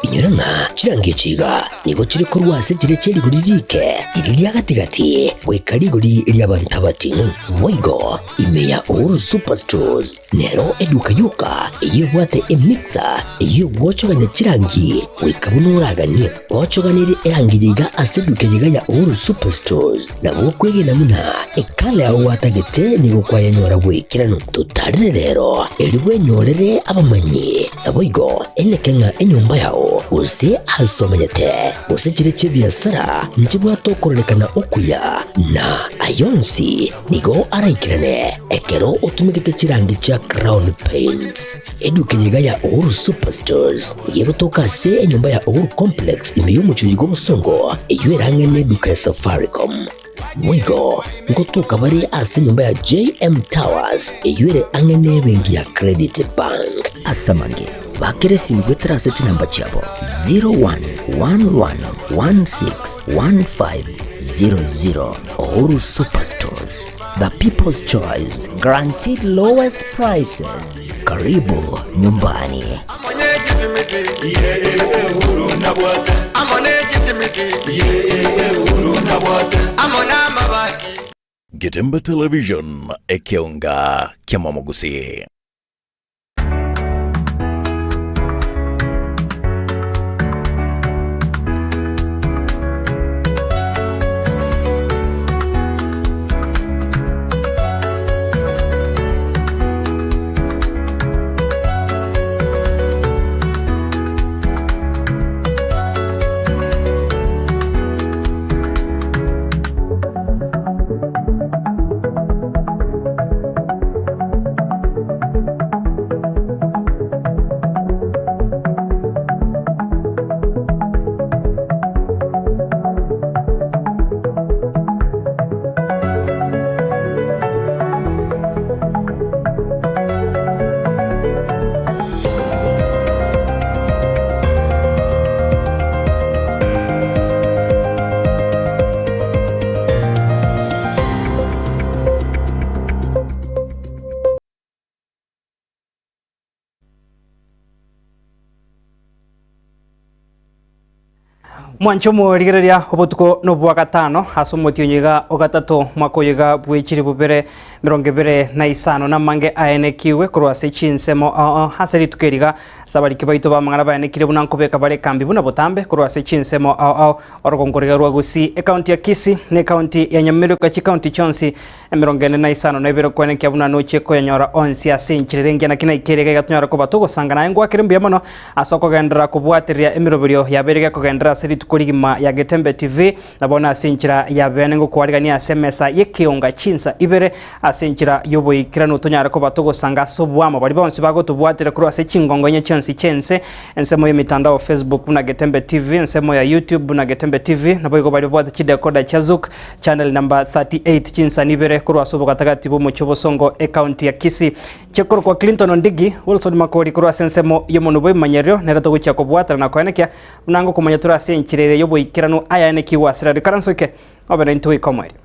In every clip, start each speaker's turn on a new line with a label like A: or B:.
A: Inyora ng'a chirangi echi iga nigo chire korwa ase chiria chie rigori riike riria ria gati-gati goika rigori ri'abanto abating'u. Boigo ime ya Uhuru Superstores nero eduka yoka eyio ebwate emixer eyio egwochogania chirangi goika buna oraganie. Ochoganerie erangi eye iga ase eduka eye iga ya Uhuru Superstores nabo okwegena buna ekala yao gwatagete nigo kwayenyora bw'ekeranu. Totarere rero erio bwenyorere abamanyi. Naboigo eneke ng'a enyomba yao, gose aase omenyete, gose chiria chi'ebiasara nchibwate okororekana okuya, na ay'onsi nigo araikerane ekero otumegete chirangi chia Crown Paints. Eduka eye iga ya Uhuru Superstores nigo egotoka ase enyomba ya Uhuru Complex ime y'omochie oyo bw'obosongo, eyio erang'e neduka ya Safaricom. Boigo ngotoka bare ase enyomba ya JM Towers eyio ere ang'e n'ebenki ya Credit Bank. Ase amange, bakera esimi goetera ase chinamba chiabo 0111161500. Uhuru Superstores, the people's choice, guaranteed lowest prices. Karibu nyumbani.
B: Getembe Television, ekeonga ki'amamogusii.
C: Mwanche omorigereria obotuko nobwa gatano ase omotienyi iga ogatato mwaka oyo iga bwechiri bubere merongo ebere na isano namange aenekiwe korwa ase chinsemo ao ase rituko eri iga ase abariki baito b'amang'ana baenekire buna nkobeka bare ekambi buna botambe korwa ase chinsemo ao ao orogongo riga rwa Gusii ekaunti ya Kisii na ekaunti ya Nyamira goika chikaunti chionsi Emerongo ene na isano na ibere kwenekia buna nochie koyanyora onsi ase enchera ere engiya naki naikere iga iga tonyare koba togosanga naye ngwakere mbuya mono ase okogenderera kobwatereria emeroberio yabeire gekogenderera ase rituko rigima ya Getembe TV na bono ase enchera ya bene ngokwarigania ase emesa y'ekeonga chinsa ibere ase enchera y'oboikeranu tonyare koba togosanga ase oboamo baria bonsi bagotobwatera korwa ase chingongo inye chionsi chi'ense ensemo y'emitandao Facebook buna Getembe TV ensemo ya YouTube buna Getembe TV naboigo baria babwate chidecoder chia Zuku Channel number 38 chinsani ibere korwa ase obogatagati bw'omochie obosongo ecounty ya Kisii. Chikorokwa Clinton Ondigi, Wilson Makori korwa ase ensemo y'omonwa bw'ebimanyererio nere togochia kobwatana na koenekia buna ngokomanya tore ase enchera ere y'oboikeranu ayaenekigwe ase radio. Karansoke obe naintwe goika omoerio.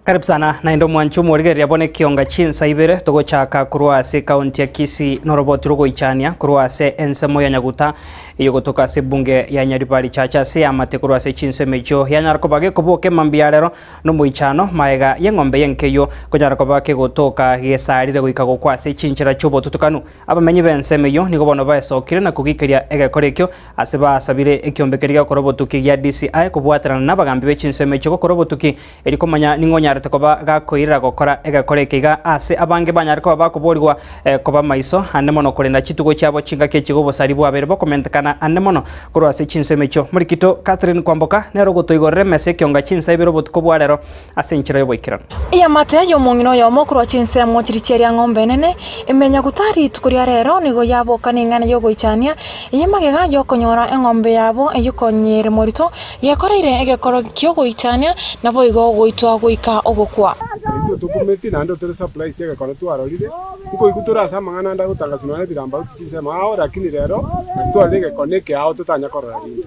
C: Karibu sana naende omwanchi omorigereria bono ekionga chinsa ibere togochaka korwa ase ekaunti ya Kisii noroboti rogoichania korwa ase ensemo ya Nyaguta eyogotoka ase ebunge ya Nyaribari Chache ase eamate korwa ase chinsemo echio yanyara koba gekoboka emambia ya rero Nomoichano magega y'eng'ombe y'enkeyio konyara koba kegotoka gesarire goika gokwa ase chinchera chi'obotutukanu. Abamenyi b'ensemo eyio nigo bono baesokire na kogikeria egekora ekio ase basabire ekiombe keria gegokora obotuki gia DCI kobwaterana nabagambi be chinsemo echio gokora obotuki erio komanya ning'o onyarete koba gakoirera gokora egekora eke iga ase abange banyare koba bakoborigwa koba maiso ande mono korenda chitugo chiabo chingaki echi iga obosari bwabeire bokomentekana. mang'ana ande mono korwa ase chinsemo echio. Morikito Catherine Kwamboka nere ogotoigorera emesa ekionga chinsa ibere obotuko bwa rero ase enchera y'oboikeranu.
D: Eamate y'omong'ina oyomo korwa chinsemo chiria chiaria ng'ombe enene, emenya gotari rituko ria rero nigo yaboka neng'ana y'ogoichania, eye magega y'okonyora eng'ombe yabo eyio konyere morito, gekoreire egekoro ki'ogoichania, naboigo goitwa goika ogokwa.
E: Intwe tokumeti naende tore surprised egekone twarorire, nkoigwa tore ase amang'ana ande agotangaswa nonya ebirambo gochia chinsemo ao lakini rero naki twarorire egekone eke ao totanya korora rinde.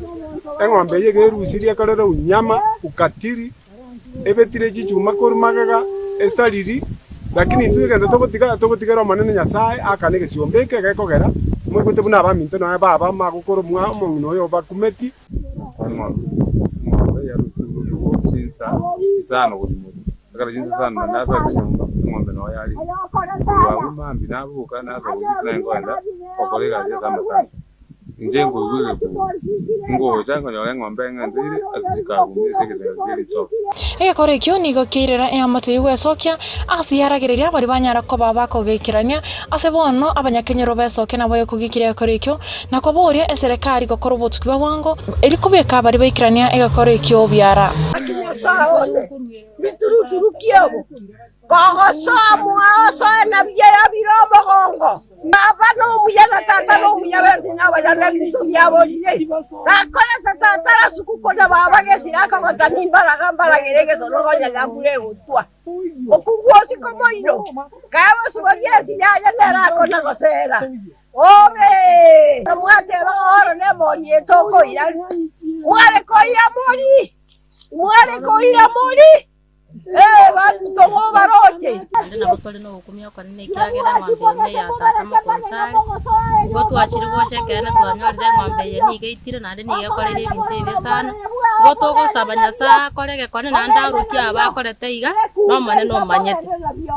E: Eng'ombe eye iga erusirie ekorere unyama, ukatili, ebetire chichuma korwa magega, esariri, lakini intwe egento togotiga togotigera Omonene Nyasae aakane egesiomba eke gekogera moigwete buna abaminto nonya baba magokora omwa omong'ina oyo obakumeti.
F: Eng'ombe yarusigwe korwa chinsa isano gochia motwe, ekero chinsa isano naende nasoete nyomba, eng'ombe noo yarenge. Korwa abwo mambia naboka nasa gochia ase naye nkoenda gokora egasi ase amatanga. Inche nkoigwa egekungu, ngocha nkonyora eng'ombe eng'enteire ase chikagumia ase egetengo kie ritoke.
D: Egekoro ekio nigo kiairera eamate y'ogwesokia ase yaragereria baria banyara koba bakogeikerania ase bono abanyakenyoro besokia nabo ekogikiria egekoro ekio na koboria eserekari gokora obotuki bwa bwango erio kobeka baria baikerania egekoro ekio biara.
G: Nyasae one, bituruturu obo, kogosoa mwao osoe na biaye bire omogongo. Baba nomuya na tata nomuya bwensi nabaya nebinto biaborire. Nakorete tata rasuku na baba gesire akogota nimbaraga mbaragere egesono nonya nambura egotwa. Okungu osiko moino, kae bosibori ensi yaye nere akona gosera. Obe! Mwateba ng'a oro nemori etokoira. Mware koira mori! Mware koira mori! Ee, banto mobaroche.
H: Naende nabo tore nogokumia okonene, ekiagera eng'ombe eye neya tata mokonsare. Igo twachire gocha ekeene twanyorire eng'ombe eye nigo eitire naende nigo ekoreire ebinto ebibe sana. Igo togosaba Nyasaye akore egekone naende arokie aba akorete iga, na Omonene omanyete.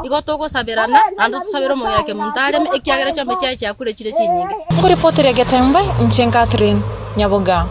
H: Igo togosaberana, naende tosabere omong'ina kemonto areme, ekiagera chiombe chiaye chiakure chire chinyinge.
D: Nkoripoteria Getembe, inche Catherine Nyaboga.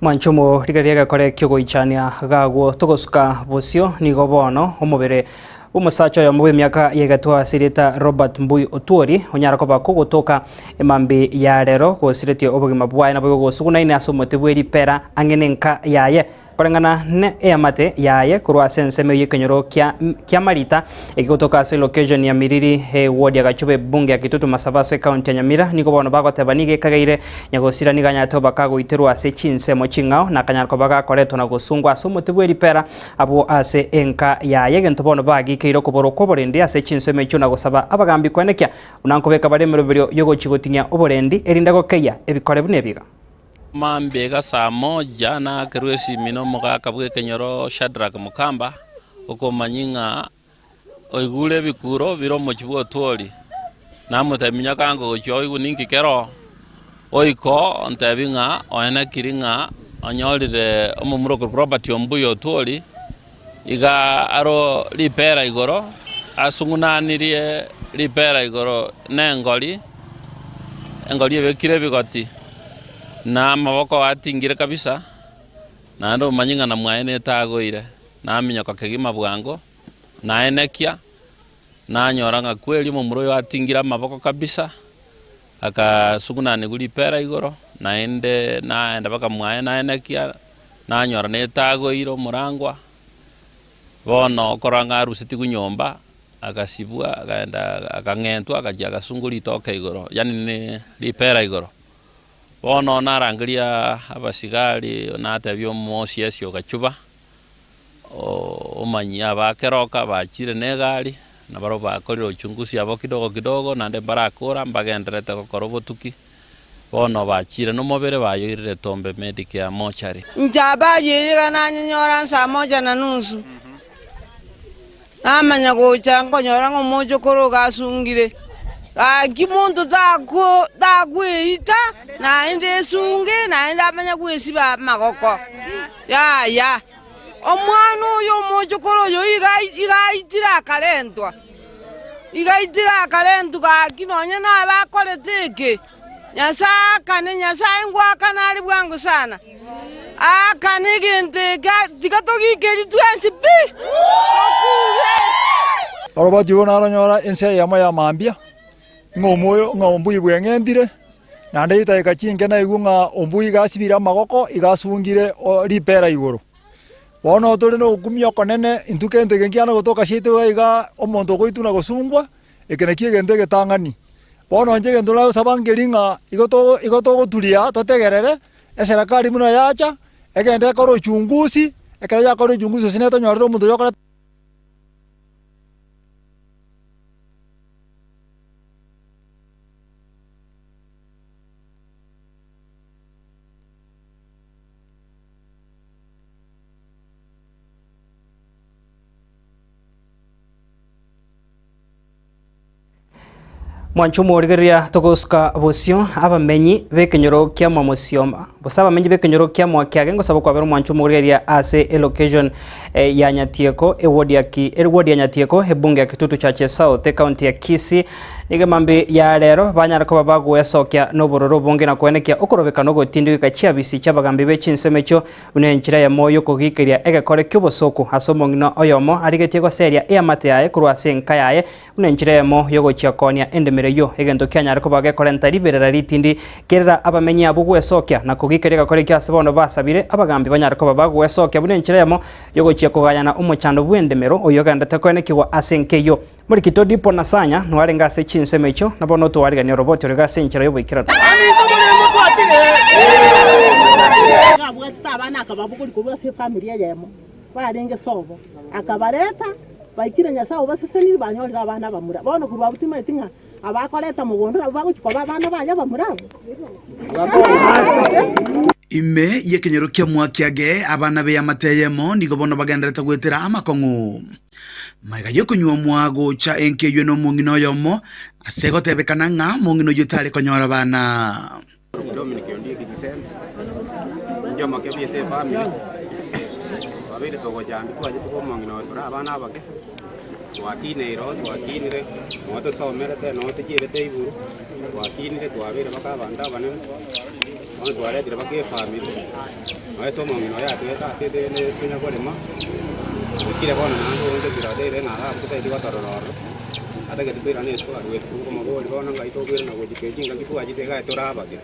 C: Mwanchumo rigereria egekore ki'ogoichania gagwo togosuka bosio nigo bono omobere bw'omosacha oyomo bw'emiaka y'egetwa ase erieta Robert Mbui Otwori onyara koba kogotoka emambi ya rero gosiretie obogima bwaye naboigo gosugunaine ase omote bw'eripera ang'e nenka yaye. Koreng'ana ne eamate yaye korwa ase ensemo y'ekenyoro kia kia Marita egegotoka ase location ya Miriri e ward ya Gachuba ebunge ya Kitutu Masaba ase ekaunti ya Nyamira nigo bono bagoteba nigo ekageire Nyagosira nigo anyarete koba kagoiterwa ase chinsemo ching'ao na akanyara koba gakoretwa na gosungwa ase omote bw'eripera abwo ase enka yaye egento bono bagikeire okoborwa kw'oborendi ase chinsemo echio na gosaba abagambi koenekia buna nkobeka bare emeroberio yogochia goting'ia oborendi erinde gokeyia ebikore buna ebiga.
I: Mambia iga saa moja naakerwe esimi nomogaka bw'ekenyoro Shadrack Mukamba, okomanyia ng'a oigure ebikuro bire omochie bw'Otwori. Namotebia minyoka ango gochia oigwe ninki kero, oika ontebie ng'a oenekiri ng'a onyorire omomura okorokwa Robert Ombui Otwori, iga aro ripera igoro, asung'unanirie ripera igoro nengori, engori ebekire ebigoti, na amaboko atingire kabisa, naende omanye ng'a namwaye netagoire, naminyoka kegima bwango, naenekia, nanyora ng'a kweri omomura oyo atingire amaboko kabisa, akasung'unanigwa ripera igoro, naende naenda mpaka mwaye naenekia, nanyora netagoire omorangwa, bono okorora ng'a arusetigwe nyomba, agasibwa akaenda akang'entwa agachia agasungwa ritoke igoro yaani ne ripera igoro. Bono narangeria abasigari natebia omosiesi o Gachuba, omanyie abakeroka bachire na egari, nabarabwo bakorire uchunguzi yabo kidogo kidogo naende mbarakora mbagendererete gokora obotuki. Bono bachire nomobere bayoirire Tombe Medicare Mortuary.
J: Inche habari eye iga nanyenyora nsaa moja na nusu, namanya gocha nkonyora ng'a omochokoro iga asungire, gaki monto takwo takweita naende esunge naende amanye gwesiba amagoko, yaya. Omwana oyo omochokoro oyo iga iga aitire akarentwa, iga aitire akarentwa gaki nonye nabe akorete eke, Nyasae aakane, Nyasae ngoakana are bwango sana, aakane egento eke tiga togikerie twensi pi, tokure.
K: Oroboti rwo naronyora ense eyemo ya mambia. Ng'a omoyo ng'a ombui bweng'entire, naende chidakika chinke naigwe ng'a ombui iga asibire amagoko iga asungire o ripera igoro. Bono tore na ogokumia okonene intwe kento eke nkiana gotoka seito iga igaa omonto ogoitwa na gosungwa, eke nakio egento egetang'ani. Bono inche egento nagosaba nkeri ng'a igo togo igo togoturia totegerere, eserekari buna yacha, egende ekore uchunguzi, ekero yakora uchunguzi gose netonyorere omonto oyo okoreta.
C: Mwanche omorigereria togosuka bosio abamenyi b'ekenyoro kia Mwamosioma gose abamenyi b'ekenyoro kia Mwakiage ngosaba kwabera omwanche omorigereria ase elocation eh, ya Nyatieko eward ya ki eward ya Nyatieko ebunge ya Kitutu Chache South ecounty ya Kisii nigo emambi ya rero banyare koba bagoesokia nobororo obonge na koenekia okorobekana ogotindi goika chiabisi chi'abagambi be chinsemo echio Buna enchera eyemo y'okogikeria egekore ki'obosooku ase omong'ina oyomo arigetie goseria eamate yaye korwa ase enka yaye, buna enchera eyemo y'ogochia koonia endemero eyio, egento kianyare koba gekorenta riberera ritindi, kerera abamenyi abwo gwesokia na kogikeria egekore ekio ase bono basabire abagambi banyare koba bagwesokia buna enchera eyemo y'ogochia kogayana omochando bw'endemero oyio ogenderete koenekigwa ase enka eyio. Morikito Dipo na Sanya noarenge ase chinsemo echio, na bono twarigania oroboti oroiga ase enchera y'oboikeranu.
L: Abwatete abana akababogoria korwa ase efamiri eyemo barenge sobo, akabareta, baikire Nyasae obasesenirie banyorire abana abamura. Bono korwa abwo timanyeti ng'a abakoreta mogondo nabwo bagochia koba abana baye abamura abwo.
M: Ime y'ekenyoro kia Mwakiage, abana b'eamate eyemo nigo bono bagenderete goetera amakong'u. Magega y'okonyuomwa gocha enka eyio nomong'ina oyomo, ase egotebekana ng'a mong'ina oyio tare konyora bana.
N: Dominic Ondieki Gisembe, inche omoke bwe ase efamiri, twabeire togochanda twachete kwa omong'ina oyo tore abana abake, twakineire oo twakinire, noo tosomerete noo tochierete igoro, twakinire twabeire mpaka abanto abanene, bono twaretire mpaka efamiri, noo ase omong'ina oyo atoete ase tonya korema, oikire bono naende oonchokire otebire ng'a iga abwo totagete gotorora ororo. Atagete toirane ase twaruete nkomobori bono ngai tokoirana gochia kei chingaki twachete iga tore abake,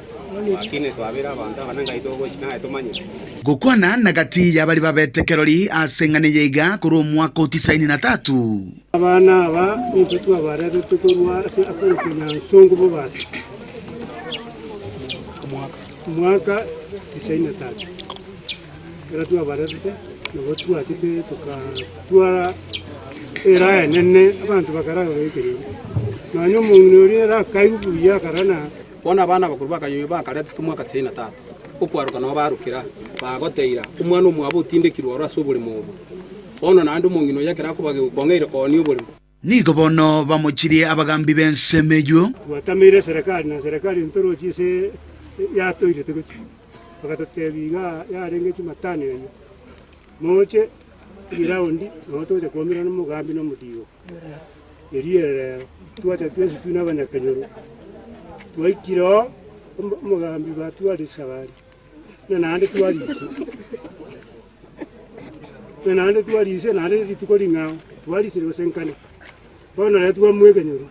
N: lakini twabeire abanto abanene ngai togochia naye tomanyete.
M: Gokwana na gati y'abaria babete kerori ase eng'ana eye iga korwa omwaka o tisaini na tatu.
O: Abana aba nintwe twabarerete korwa ase akorokwa Nyansongo Bobasi, omwaka tisaini na tatu. Ekero twabarerete, nabo twachete togatwara eraha enene, abanto bakaraga baekereire. Nonya omong'ina oria ere akaigwa buya akarora na.
N: Bono abana abakoro bakayoi bakaretete omwaka tisaini na tatu, okwaroka nabo barokera, bagoteira, Omwana omwabo otindekirwe oro ase oboremo obo. Bono naende omong'ina oyio ekero akobagigwa kong'eire koonia oboremo.
M: Nigo bono bamochirie abagambi b'ensemo eyio.
O: Twatameire eserekari, na eserekari ntorochi ase yatoirete gochia. Bagatotebia iga yarenge Jumatano eyio, moche riraundi nabo togocha koumerana na omogambi na omodigo. Erio ere rero twacha twensi twe na abanyakenyoro, twaikire oo omogambi batwarire esabari, na naende twarisia, na naende twarisia naende rituko ring'ao, twarisire gose nkane. Bono rero twamoa ekenyoro,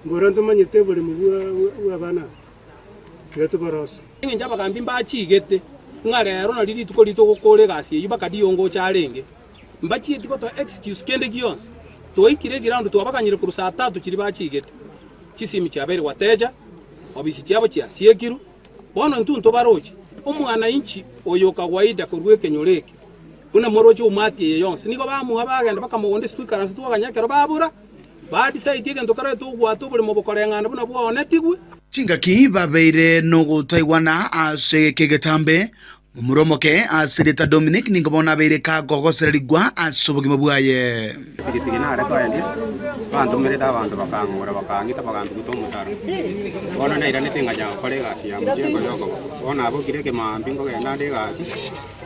O: mboro ntomanyete oboremo bwa bwa abana aba. Tiga toborosie.
N: Engencho abagambi mbachigete, ng'a rero nario rituko riria togokora egasi eyio bakaria ongocha arenge. Mbachieti gotoa excuse kende gionsi. Twaikire eground twabaganyire korwa saa tatu chiria bachigete. Chisimi chiabeire wateja, obisi chiabo chiasiekirwe. Bono intwe ntobaroche. Omwananchi oyo kawaida korwa ekenyoro eke, buna moroche umati eye yonsi, nigo bamoa bagenda bakamogonda ase twaikaranse twaganya ekero babura. Badecide egento kerorete ogwata oboremo bokoreng'ana buna bwaonetigwe.
M: Chingaki babeire nogotaigwana ase egeka egetambe, momura omoke ase erieta Dominic nigo bono abeire kagogosererigwa ase obogima bwaye.
N: Epigipigi nare koendia, bantomerete abanto bakang'ora bakang'ita bagantuguta omotaro. Bono nairanete ngachaka gokora egasi ya mochengo ya okoboko. Bono nabokire ekemambia nkogenda ande egasi,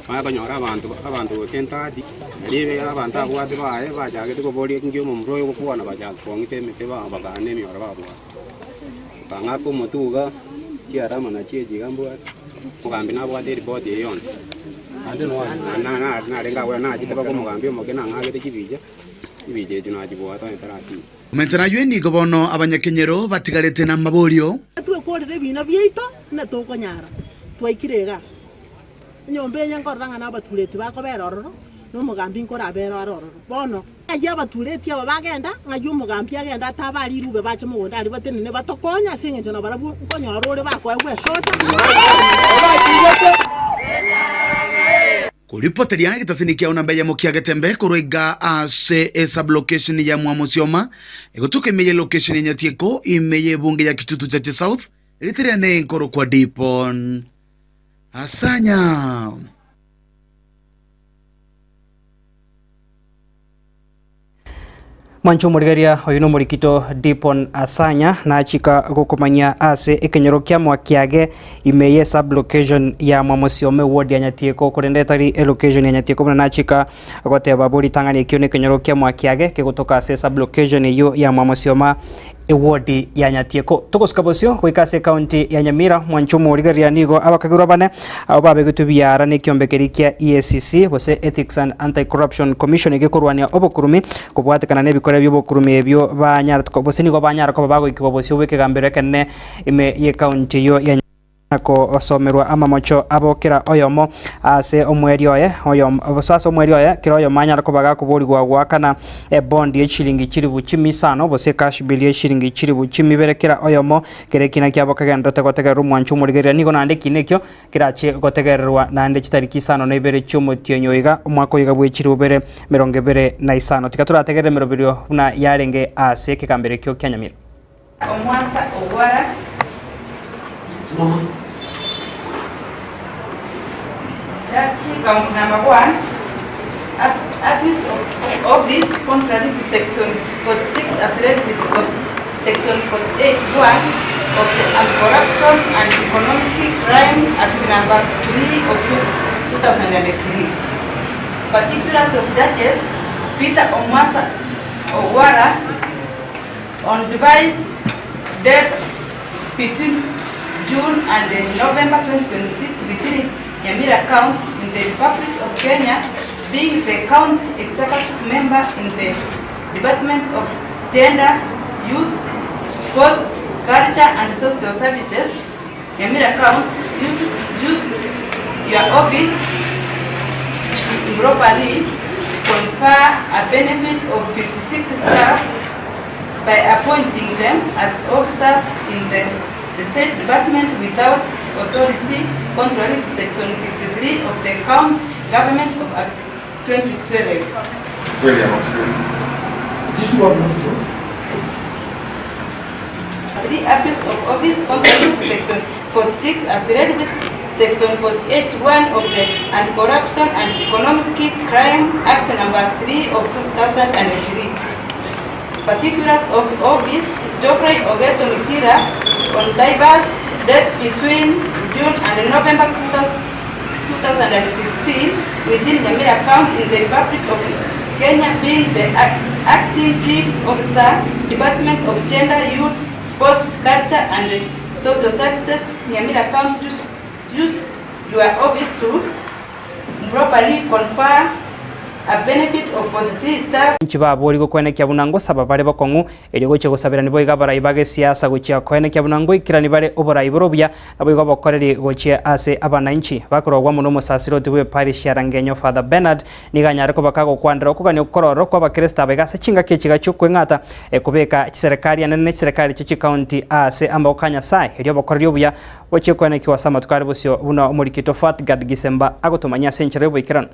N: manye konyora abanto abanto gose entati, Ribe abanto abwate baye bachagete koboria inki omomura oyo ogokwana, bachaka kong'ita emete bakaana emioro babwate. Bakang'aka omotwe iga, chiarama nachio echi iga mbwate, omogambi nabwate eripoti eye yonsi. Naende narenge agwo nachete mpaka omogambi omoke nang'akete chibicha. Ebicha echio nachibwata onye taratiga.
M: Komentana ayio nigo bono abanyakenyoro batigarete namaborio.
L: Twekorire ebiina biaito buna tokonyara, twaikire igaa. Enyomba eye nkorora ng'a nabatureti bakobera ororo, na omogambi nkorabere are ororo. Bono, ng'ai abatureti aba bagenda, ng'ai omogambi agenda atabe rirube bache mogondo aria batenene batokonye ase engencho nabarabwo nkonyora ore bakoegwa esota.
M: Koripoteria egetasini kiao namba eyemo kia Getembe korwa iga ase esub-location ya Mwamosioma, egotuka ime ye location ya Nyatieko ime y'ebunge ya Kitutu Chache South, erieta riane nkorokwa Dipon Asanya.
C: Mwanche omorigereria oyo nomorikito Dipon Asanya nachika gokomanya ase ekenyoro kia Mwakiage ime ye sub location ya Mwamosioma eward ya Nyatieko korende etari elocation ya Nyatieko buna nachika goteba abwo ritang'ani ekio nekenyoro kia Mwakiage kegotoka ase sub location eyio ya Mwamosioma Ewodi ya Nyatieko. Togosuka bosio goika ase ekaunti ya Nyamira, mwanche omorigereria nigo abakagerwa bane abwo babegetwe biara nekiombe keria kia EACC gose Ethics and Anti-Corruption Commission gekorwania obokurumi kobwatekana nebikore biobokurumi ebio banyarete gose nigo banyara koba bagoikigwa bosio bw'ekegambero ekenene ime y'ekaunti eyio ya Na kosomerwa amamocho abo kera oyomo ase omweri oye, oyomo, gose ase omweri oye, kera oyomo anyare koba gakoborigwa goakana ebondi ye chilingi chilifu chimi isano, gose ecash bill ye chilingi chilifu chimi ibere kera oyomo, kera ekina kiabo kegenderete gotegerera omwancho omorigereria. Nigo naende ekina ekio kerache gotegererwa naende chitariki isano na ibere chi'omotienyi oiga, omwaka oiga bwe chilifu bibere emerongo ebere na isano. Tiga torategerere emeroberio buna yarenge ase ekegambero ekio kia Nyamira.
P: Omwansa ogwara. Judge count number 1 abuse of office contrary to section 46 as read with section 48 1 of the Anti-Corruption and Economic Crime Act number 3 of 2003. Particulars of judges Peter Omwansa Ogwara On devised date between June and November 2026 within Nyamira County in the Republic of Kenya, being the county executive member in the Department of Gender, Youth, Sports, Culture and Social Services, Nyamira County, use, use your office improperly confer a benefit of 56 staffs by appointing them as officers in the, the said department without authority contrary to section 63 of the County Government of Act 2012. 3 abuse of office contrary to section 46 as read with section 48.1 of the Anti-Corruption and Economic Crime Act number 3 of 2003. Particulars of office Geoffrey Ogeto Michira on diverse death between June and November 2016 within Nyamira County in the Republic of Kenya being the acting chief officer, Department of Gender, Youth, Sports, Culture and Social Services, Nyamira County, use your office to improperly confer a benefit of 43 staff.
C: Inki baborie gokwenekia buna ngosaba bare bokong'u, erio gochia gosaberani boigo abarai ba gesiasa gochia koenekia buna ngoikerani bare oborai bore obuya, naboigo obokoreri gochia ase abanainchi. Bakorogwa amo nomosasiroti bw'eparish ya Rangenyo Father Bernard nigo anyare koba kagokwanera okogania okororo kw'abakeresito abaiga ase chingaki echiga chi'okweng'ata, ekobeka chiserekari enene ne chiserekari chie chikaunti ase amaboko a Nyasae, erio obokoreri obuya bochie koenekiwa ase amatuko are bosio buna omorikito Fatgard Gisemba agotomanyia ase enchera y'oboikeranu.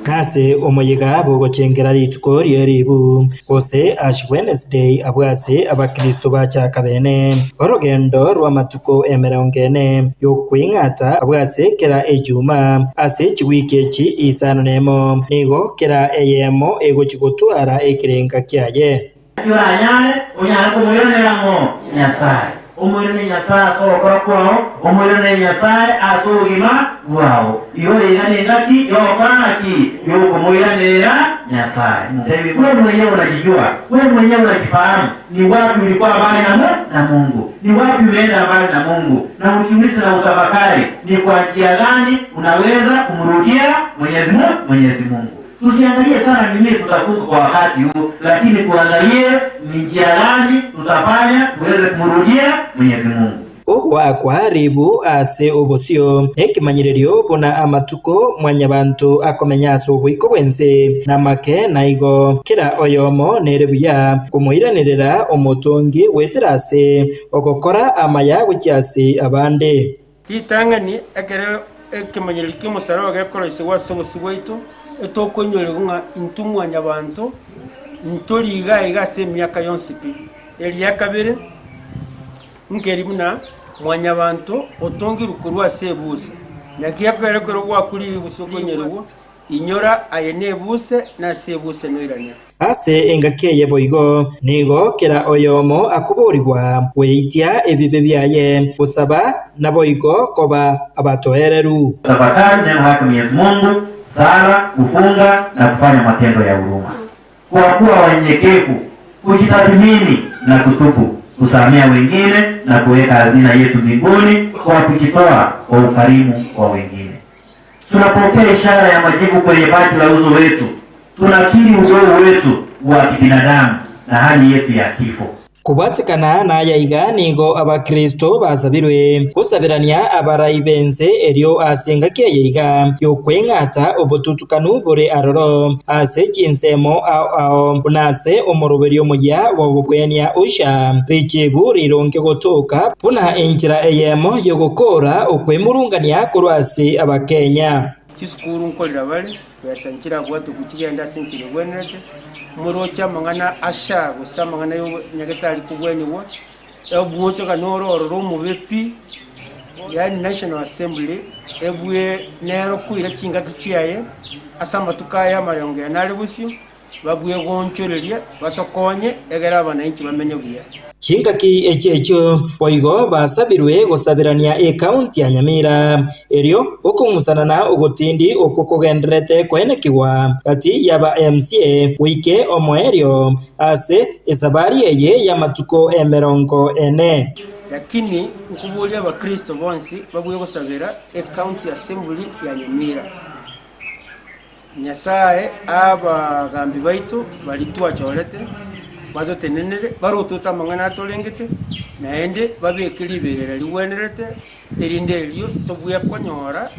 Q: Nase omoyega bw'ogochengera rituko rie ribu, gose Ash Wednesday, abwo ase abakristo bachaka bene orogendo rw'amatuko emerongo ene y'okweng'ata abwo ase kera ejuma ase chiwiki echi isano nemo, nigo kera eyemo egochi gotwara ekerenga kiaye.
R: Naki oranyare onyare komoiranera ng'o? Nyasae. Omoirane Nyasae ase ogokora kwao, omoirane Nyasae ase obogima bwao. Igo iga nengaki y'ogokora naki? Y'okomoiranera Nyasae. Ntebi, we mwenyewe unajijua, we mwenyewe unajifahamu ni wapi ulikuwa mbali na Mu, na Mungu, ni wapi umeenda mbali na Mungu, na ujiulize na utafakari ni kwa njia gani unaweza kumrudia Mwenyezi Mungu, Mwenyezi Mungu. Tusiangalie sana ni nini tutafunga kwa wakati huu, lakini tuangalie ni njia gani tutafanya tuweze kumrudia Mwenyezi Mungu.
Q: Ogoakwa ribu ase obosio nekemanyererio buna amatuko Mwanyabanto akomenya ase oboiko bw'ense namake, na igo kera oyomo nere buya komoiranerera omotongi goetera ase ogokora amaya gochia ase abande.
S: Ritang'ani, ekero ekemanyererio ki'omosaraba gekoroisigwa ase obosio bwaito, etokoinyorigwa ng'a intwe mwanyabanto ntori iga iga ase emiaka yonsi pi. Eria kabere, nkeri buna mwanyabanto otongirwe korwa ase ebuse, naki ekero ekero gwakurire gose okoinyorigwa, Inyora aye nebuse, na ase ebuse noirane.
Q: Ase engaki eye boigo nigo kera oyomo akoborigwa gweitia ebibe biaye, gosaba, naboigo koba abatoereru.
R: Tafakari neno lake Mwenyezi Mungu, sala, kufunga na kufanya matendo ya huruma. Kwa kuwa wanyenyekevu, kujitathmini na kutubu, kusamea wengine na kuweka hazina yetu mbinguni kwa kujitoa kwa ukarimu kwa wengine. Tunapokea ishara ya majibu kwenye paji la uso wetu, tunakiri udogo wetu wa kibinadamu na hali yetu ya kifo.
Q: Kobwatekana naya iga nigo Abakristo basabirwe gosaberania abarai b'ense erio ase engaki eye iga y'okweng'ata obotutukanu bore aroro ase chinsemo ao ao, buna ase omoroberio omoyia bw'obobwenia Usha, richibu rironge gotoka Buna enchera eyemo y'ogokoora okwemurungania korwa ase Abakenya.
S: Chisukuru nkorera bare, besa nchirabwate gochigenda ase enchera egwenerete, moroche amang'ana asha gose amang'ana y'obonyagetari kobwenigwa, obwochoka noro ororo omobe pi, yaani National Assembly ebwe nero koira chingaki chiaye ase amatuko aya amarengo ene are bosio. Babwegonchorerie batokonye, egere abananchi bamenye buya.
Q: Chingaki echio echio boigo basabirwe gosaberania ekaunti ya Nyamira, erio okong'usana na ogotindi okwo kogendererete koenekigwa gati y'aba MCA goike omoerio ase esabari eye y'amatuko emerongo ene.
S: Lakini nkoboria abakristo bonsi babue gosabera ecounty assembly ya Nyamira. Nyasae abagambi baito baria twachorete batotenenere, barotote amang'ana atorengete, naende babeke riberera rigwenerete, erinde erio tobue konyora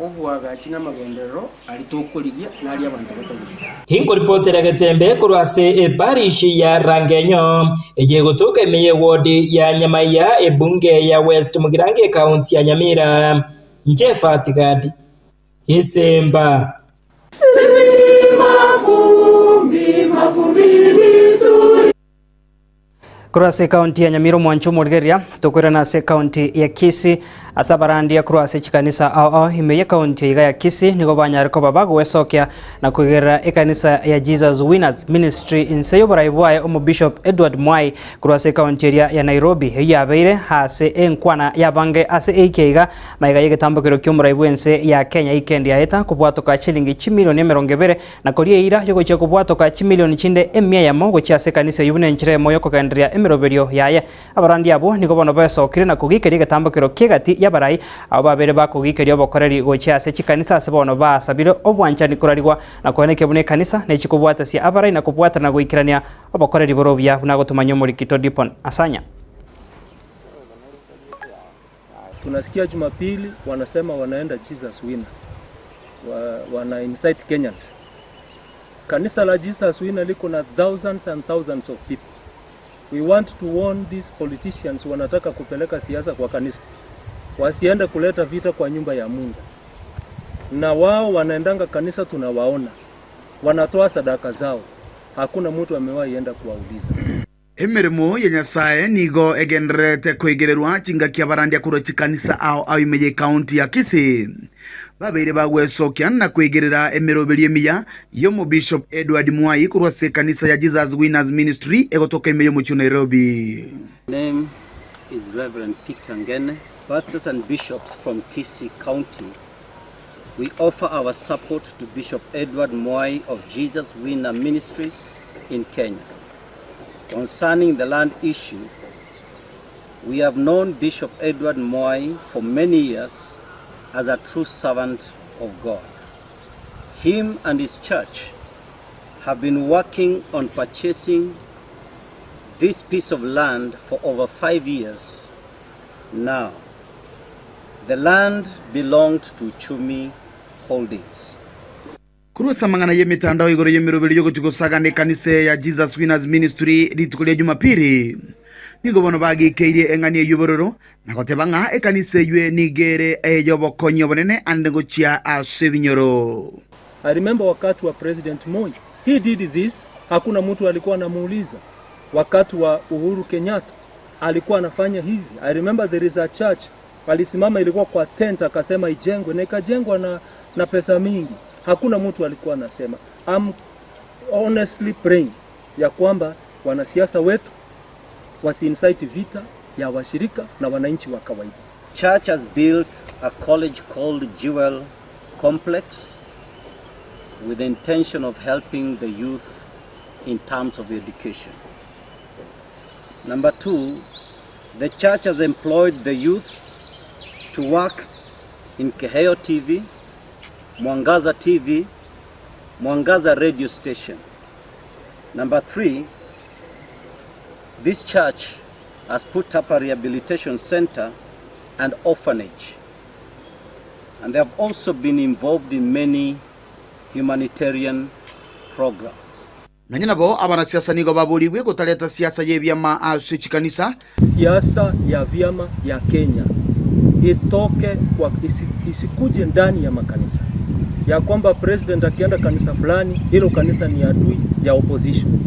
S: oboagachi na amagenderero aria tokorigia na aria abanto batagete.
Q: Tinkoripotera getembe korwa ase eparish ya Rangenyo, eye egotoka ime y'ewodi ya Nyamaiya, ebunge ya West Mugirango ekaunti ya Nyamira. Inche Fati Gadi. Gesemba.
C: Korwa ase ekaunti ya Nyamira omwancho omorigereria, tokoirana ase ekaunti ya Kisii ase abarandia korwa ase chikanisa ao ao ime y'ekaunti iga ya Kisii nigo banyare koba bagwesokia na koigerera ekanisa ya Jesus Winners Ministry inse y'oborai bwaye Omobishop Edward Mwai korwa ase ekaunti eria ya Nairobi eyio yabeire ase enkwana y'abange ase eiki aiga Magega y'egetambokero ki'omorai bw'ense ya Kenya Ikendi aeta kobwatoka chilingi chimilioni emerongo ebere na koria eira y'ogochia kobwatoka chimilioni chinde emia eyemo gochia ase ekanisa eyio buna enchera eyemo y'okogendereria emeroberio yaye. Abarandia abwo nigo bono besokire na kogikeria egetambokero ki'egati y'abarai abwo babere bakogikeria obokoreri gochia ase chikanisa ase bono basabire obwanchani korarigwa na koenekia buna ekanisa nechikobwatasia abarai na kobwatana goikerania obokoreri bore obuya buna gotomanya omoriki Todipon Asanya.
T: Tunasikia Jumapili wanasema wanaenda Jesus Winner. Wa, wana incite Kenyans. Kanisa la Jesus Winner liko na thousands and thousands of people. We want to warn these politicians wanataka kupeleka siasa kwa kanisa. Wasiende kuleta vita kwa nyumba ya Mungu. Na wao wanaendanga kanisa tunawaona. Wanatoa sadaka zao. Hakuna mtu amewahi enda kuwauliza.
M: Emeremo ya Nyasae nigo egendererete koigererwa chingaki abarandia korwa chikanisa ao ao ime y'ecounty ya Kisii babeire bagwesokia na koigerera emeroberio emiya y'Omobishop Edward Mwai korwa ase ekanisa ya Jesus Winners Ministry egotoka ime y'omochie o Nairobi.
U: Name. is Reverend Peter Ngene. Pastors and bishops from Kisii County, we offer our support to Bishop Edward Mwai of Jesus Winner Ministries in Kenya. Concerning the land issue, we have known Bishop Edward Mwai for many years as a true servant of God. Him and his church have been working on purchasing this piece of land for over five years now. The land belonged to Chumi Holdings.
M: Korwa ase amang'ana y'emetandao igoro y'emeroberi y'ogochia gosagana ekanisa ya Jesus Winners Ministry rituko ria Jumapili, nigo bono bagikeirie eng'ani eyio bororo na goteba ng'a ekanisa eyio nigo ere ey'obokonyi obonene ande gochia ase ebinyoro.
T: I remember wakati wa President Moi, he did this, hakuna mtu alikuwa anamuuliza. Wakati wa Uhuru Kenyatta alikuwa anafanya hivi. I remember there is a church alisimama, ilikuwa kwa tent, akasema ijengwe na ikajengwa na, na pesa mingi. Hakuna mtu alikuwa anasema. I'm honestly praying ya kwamba wanasiasa wetu wasiincite vita ya washirika na wananchi wa kawaida.
U: Church has built a college called Jewel Complex with the intention of helping the youth in terms of education. Number two, the church has employed the youth to work in Keheo TV, Mwangaza TV, Mwangaza Radio Station. Number three, this church has put up a rehabilitation center and orphanage. And they have also been involved in many humanitarian programs.
M: Nonya nabo abanasiasa nigo baborigwe gotareta siasa y'ebiama ase chikanisa.
T: Siasa ya vyama ya Kenya itoke kwa isi, isikuje ndani ya makanisa ya kwamba president akienda kanisa fulani, hilo kanisa ni adui ya opposition.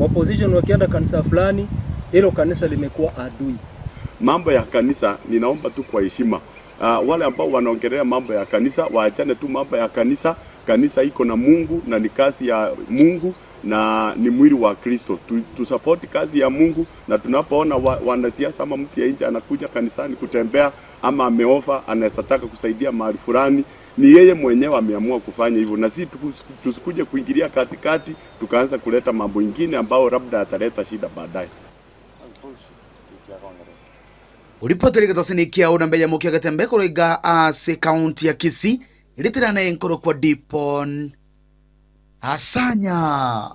T: Opposition wakienda kanisa fulani, hilo kanisa limekuwa adui.
V: Mambo ya kanisa ninaomba tu kwa heshima. Uh, wale ambao wanaongelea mambo ya kanisa waachane tu mambo ya kanisa. Kanisa iko na Mungu na ni kazi ya Mungu na ni mwili wa Kristo. Tu, tu kazi ya Mungu, na tunapoona wa, wanasiasa ama mtu ya nje anakuja kanisani kutembea ama ameofa anaweza taka kusaidia mahali fulani, ni yeye mwenyewe ameamua kufanya hivyo, na si tusikuje kuingilia katikati tukaanza kuleta mambo ingine ambao labda ataleta shida baadaye.
M: Oripoteri getasini kiao na mbeya mokia getembe koroiga ase county ya Kisii ritirana enkoro kwa Dipon Asanya.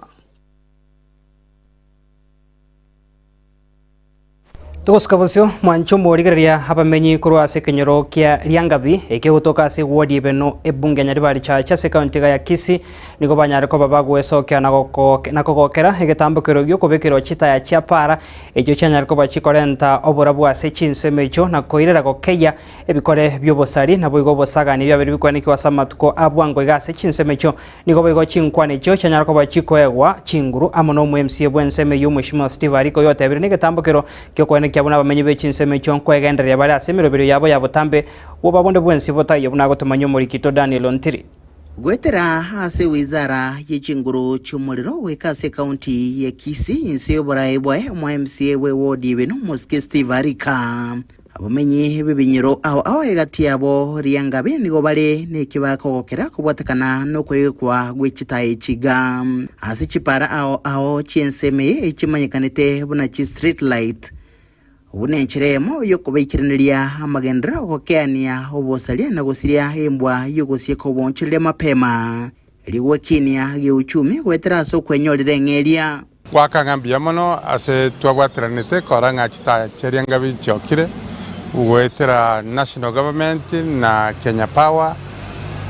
C: Togosika bosio mwancho morigereria abamenyi korwa ase ekenyoro kia Riangabi ekegotoka ase ward ebeno ebunge Nyaribari Church ase ekaunti iga ya Kisii nigo banyare koba bagwesokia na kogokera egetambokero giokobekerwa chitaya chia para echio chianyare koba chikorenta oborabu ase chinsemo echio na koirera gokeya ebikore biobosari nabo igo obosagani biabere bikwanekwa ase amatuko abwango iga ase chinsemo echio nigo boigo chinkwana echio chianyare koba chikoegwa chinguru amo na omo MCA bwa ensemo eywo Omweshimiwa Steve Ariko oyotebire na egetambokero giokwanekwa buna abamenyi be chinsemo echio nkwegendereria bare ase emeroberio yabo ya botambe bwoba bonde bwensi botaiyo buna agotomanyia omorikito Daniel Ontiri.
W: Goetera ase ewizara ye chinguru chi'omorero goika ase ekaunti ya Kisii inse y'oboraai bwaye omo MCA bwe ward Ibeno Omosike Steve Arika. Abamenyi b'ebinyoro ao ao egati yabo Riangabi nigo bare nekio bakogokera kobwatekana nokoegekwa gwe chitaai echi iga ase chipara ao ao chi'ensemo eye echimanyekanete buna chi street light Obwo nenchera eyemo y'okobaikeraneria amagenderero ogokeania obosaria na gosiria embwa y'ogosieka oboonchoreria mapema, erio gwekinia geuchumi goetera ase okwenyorera eng'eria.
X: Goaka ng'a mbuya mono ase twabwateranete kora ng'a chitaya chiaria ngabi chiokire goetera national government na Kenya Power,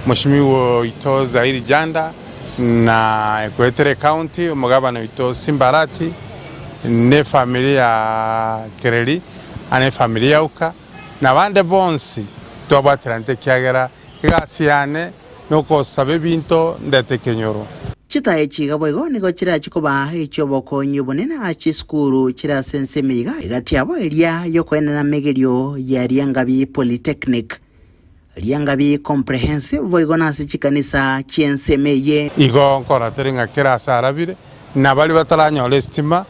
X: Mweshimiwa oito Zairi Janda na goetera ecounty omogabana oito Simba Arati, nefamiri ya Kereri, ane efamiri ya Uka, na abande bonsi twabwateranete, ekiagera egasi yane nogosaba ebinto ndete ekenyoro.
W: Chitae chiga boigo nigo chirachie koba echi'obokonyi obonene ase chisukuru chire ase ensemo iga egati yabo eria y'okoenena amegerio ya Riangabi Polytechnic, Riangabi Comprehensive boigo nase chikanisa chi'ensemo eye.
X: Igo nkora tore ng'a kera ase arabire, na baria bataranyora esitima,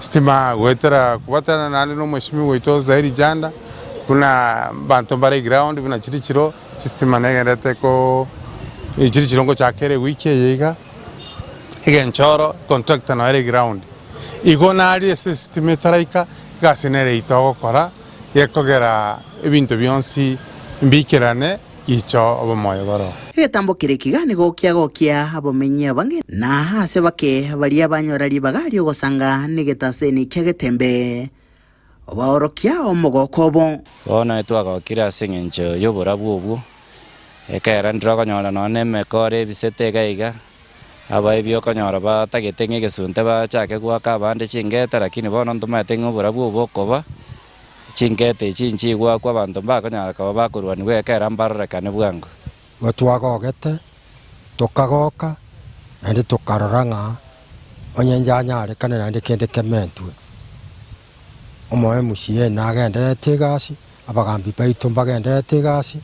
X: Stima goetera kobwaterana naende na omweshimiwa oito Zairi Janda, buna abanto mbare eground buna chiri chiro, chistima negenderete ko chiri chiro ngochaka ere ewiki eye iga, egenchoro contractor noyo ere eground. Igo naria ase estima etaraika, egasi nere eyio togokora, gekogera ebinto bionsi mbiikerane gicha obomoyo boroo.
W: Egetambo keria ekiga nigo kiagokia abamenyi abange, na aase bake baria banyora ribaga ri'ogosanga negetaseni kia getembe, obaorokia omogoko obo.
A: Bono twagokire ase engencho y'oborabu obwo, ekero ndire okonyora nonya na emekora ebisete iga iga, abaebi okonyora batagete ng'a egesunte bachake goaka abande chingete lakini bono ntomaete ng'a oborabu obo bokoba, chingete echi nchigwakwa abanto mbakonyara koba bakorwanigwa ekero mbarorekane bwango.
B: Igo twagogete, tokagoka, naende tokarora ng'a onye njanyarekane naende kende kementwe. Omo MCA nagendererete egasi, abagambi baito mbagendererete egasi,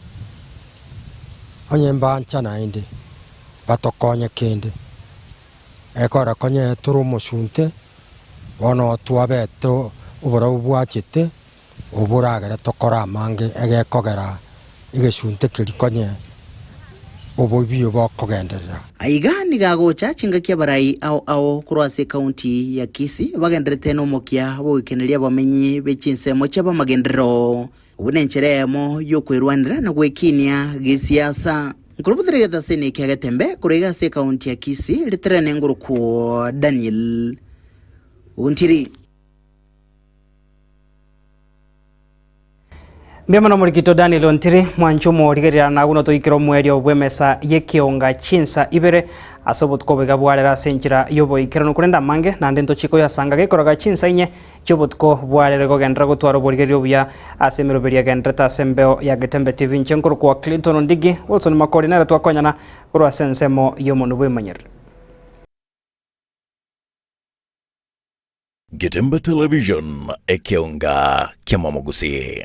B: onye mbancha naende batokonye kende. Ekero konye tore omosunte, bono twabete oborabu bwachete, oboragere tokore amange egekogera egesunte keria konye oboibi bokogenderera.
W: Aiga nigo agocha chingaki abarai ao ao korwa ase ekaunti ya Kisii bagenderete nomokia bw'ogoikeneria abamenyi be chinsemo chi'abamagenderero. Obwo nenchera eyemo y'okwerwanera na gwekinia gesiasa. Nkorubuthera egetaseni ekia Getembe korwa iga ase ekaunti ya Kisii riterene ngorokwo Daniel Ontiri.
C: Mbuya mono omorikito Daniel Ontiri, mwanche omorigereria nago notoikere omoerio bw'emesa y'ekionga chinsa ibere ase obotuko oboiga bwarera ase enchera y'oboikeranu korende amange naende ntochie koyasanga gekoroga chinsa inye chi'obotuko bwarera gogenderera gotwara oborigereria obuya ase emeroberio egendererete ase embeo ya Getembe TV. Inche nkorokwa Clinton Ondigi, Wilson Makori nere twakonyana korwa ase ensemo y'omonwe bw'emanyerere.
E: Getembe Television, ekeonga ki'amamogusii.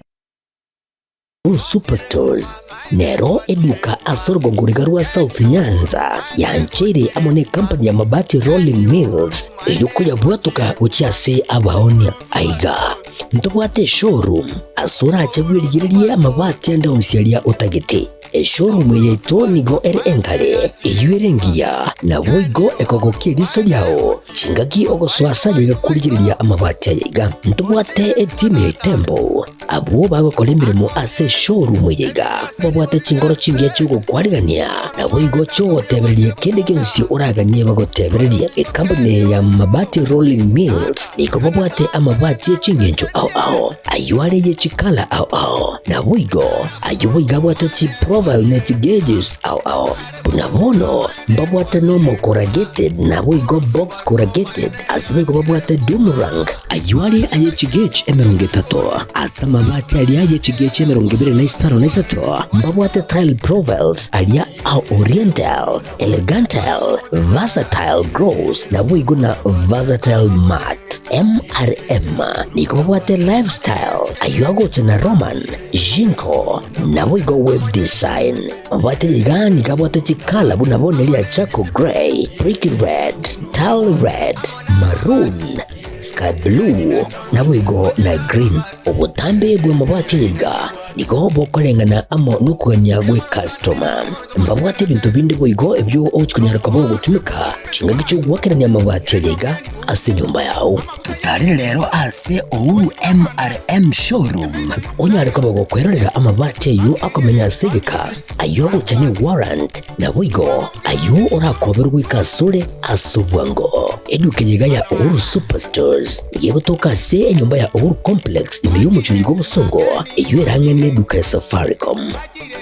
F: Superstores nero eduka ase orogongo riga rwa South Nyanza yancheire amo ne company ya Mabati Rolling Mills erio koyabwatoka gochia ase abaonia. Aiga ntobwate eshowroom ase orache bwerigererie amabati ande onsi aria otagete. Eshowroom eye yaito nigo ere engare, eyio ere engiya, naboigo ekogokia eriso riao chingaki ogosoa ase ayaiga korigereria amabati ayaiga. Ntobwate etimu ya Itembo Abwo bagokora emeremo ase eshowroom eye iga babwate chinkoro chingiya chi'ogokwarigania, naboigo chi'ogotebereria kende gionsi oraganie bagotebererie. Ekampuni eye ya Mabati Rolling Mills nigo babwate amabati e chingencho ao ao, ayio are ye chikala ao ao, naboigo ayio boigo abwate chiprofile ne chigauges ao ao. Buna bono mbabwate normal corrugated naboigo box corrugated, ase boigo babwate doomerang, ayio are aye chigauge 30, ase amabati aria aye chigauge 23 na mbabwate tile profiles aria a oriental, elegantile, versatile gloss naboigo na versatile matte. MRM nigo babwate lifestyle, ayio agocha na Roman, Jinko, naboigo web design. Mabwate iga nigo abwate chikala buna bono eria charcoal grey, brick red, tile red, maroon, sky blue, naboigo na green. Obotambe bw'amabati aya iga nigo bokoreng'ana amo nokogania gw'ecustoma. Mbabwate ebinto binde boigo ebio ogochia konyara koba ogotumeka chingaki chi'ogoakerania amabati aya iga ase enyomba yao. Totarere rero ase Uhuru MRM Showroom onyare koba gokwerorera amabati ayio akomenya ase egeka, ayio agocha ne warrant, naboigo ayio orakoberwe goika asore ase obwango. Eduka eye iga ya Uhuru Superstores nigo egotoka ase enyomba ya Uhuru Complex ime y'omochie oyo bw'obosongo eyio ere ang'e neduka ya Safaricom.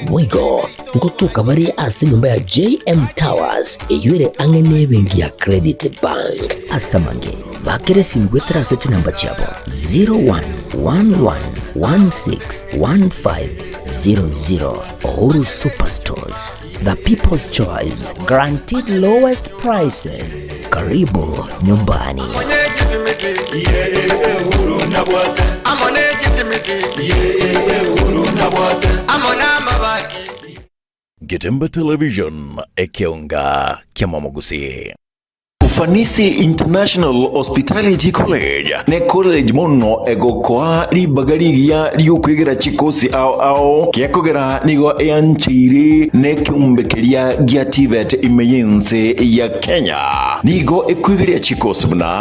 F: Boigo ngotoka bare ase enyomba ya JM Towers eyio ere ang'e nebenki ya Credit Bank. Ase amange, bakera esimi goetera ase chinamba chiabo 0111161500. Uhuru Superstores, the people's choice, guaranteed lowest prices. Karibu nyumbani.
E: Getembe Television, ekeonga ki'amamogusii. Ufanisi International Hospitality College ne college mono egokoa ribaga rigiya riokwegera chikosi ao ao gekogera nigo eancheire nekeumbe keria gia TVET ime y'ense ya Kenya. Nigo ekwegeria chikosi buna.